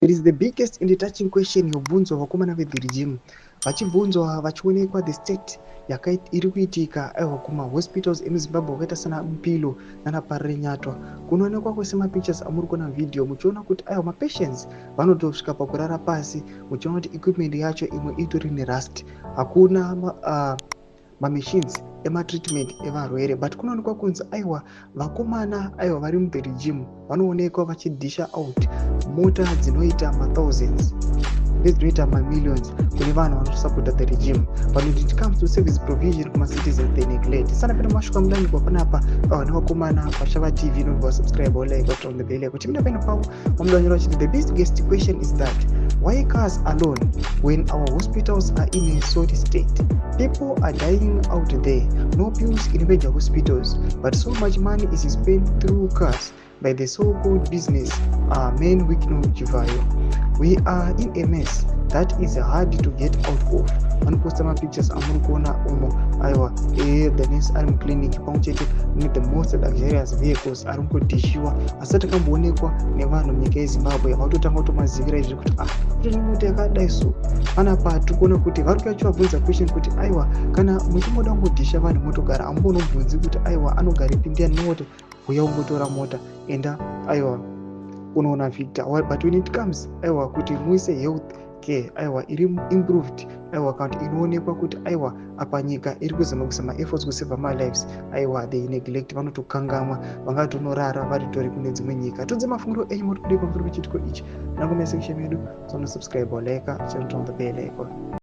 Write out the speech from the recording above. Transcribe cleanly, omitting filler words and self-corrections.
It is the biggest and touching question yobvunzwa vakomana vethe regime, vachibvunzwa vachionekwa the state iri kuitika, aiwa, kumahospitals emuZimbabwe wakaita sana Mpilo nana Parirenyatwa. Kunoonekwa kwese mapictures amuri kuona video, muchiona kuti, aiwa, mapatients vanotosvika pakurara pasi, muchiona kuti equipment yacho imwe itori nerust, hakuna mamachines ematreatment evarwere. But kunoonekwa kunzi, aiwa, vakomana, aiwa, vari muthe regime vanoonekwa vachidhisha out mota dzinoita mathousands nedzinoita mamillions kune vanhu vanosapota the regime, but when it comes to service provision kumacitizens, they neglect. Sanapinda mashuka mudanikwa panapa nevakomana paShava TV, inobva subscribe, like, on the bell kuti mina pano pavo vamudanyora vachiti, "The biggest question is that why cars alone when our hospitals are in a sorry state? People are dying out there, no pills in major hospitals, but so much money is spent through cars by the so-called business men Wicknell Chivayo. We are in a mess that is hard to get out of." Vanoposta mapictures amuri kuona umo, aiwa, the nurse ari muclinic pamwe chete nethe most luxurious vehicles ari kungodhishiwa, asati akamboonekwa nevanhu munyika yeZimbabwe. Vakutotanga kutomazivira izvi kuti, ah, kutone mota yakadai. So panapa tiri kuona kuti vari kuya chivabvunza question kuti, aiwa, kana muchingoda kungodhisha vanhu motogara, amumbonobvunzi kuti, aiwa, anogarepi, ndiani mota, uya ungotora mota, enda, aiwa, unoona Victor. But when it comes, aiwa, kuti muise health care, aiwa, iri improved, aiwa, kana kuti inoonekwa kuti, aiwa, apa nyika iri kuzama kuisa maefforts kusave malives, aiwa, they neglect, vanotokangamwa, vangatonorara vari kune dzimwe nyika. Tudze mafungiro enyu, muri kudii pamusoro pechiitiko ichi? Nacomment section yedu, sonosubscribe, like, channel, on the bell icon.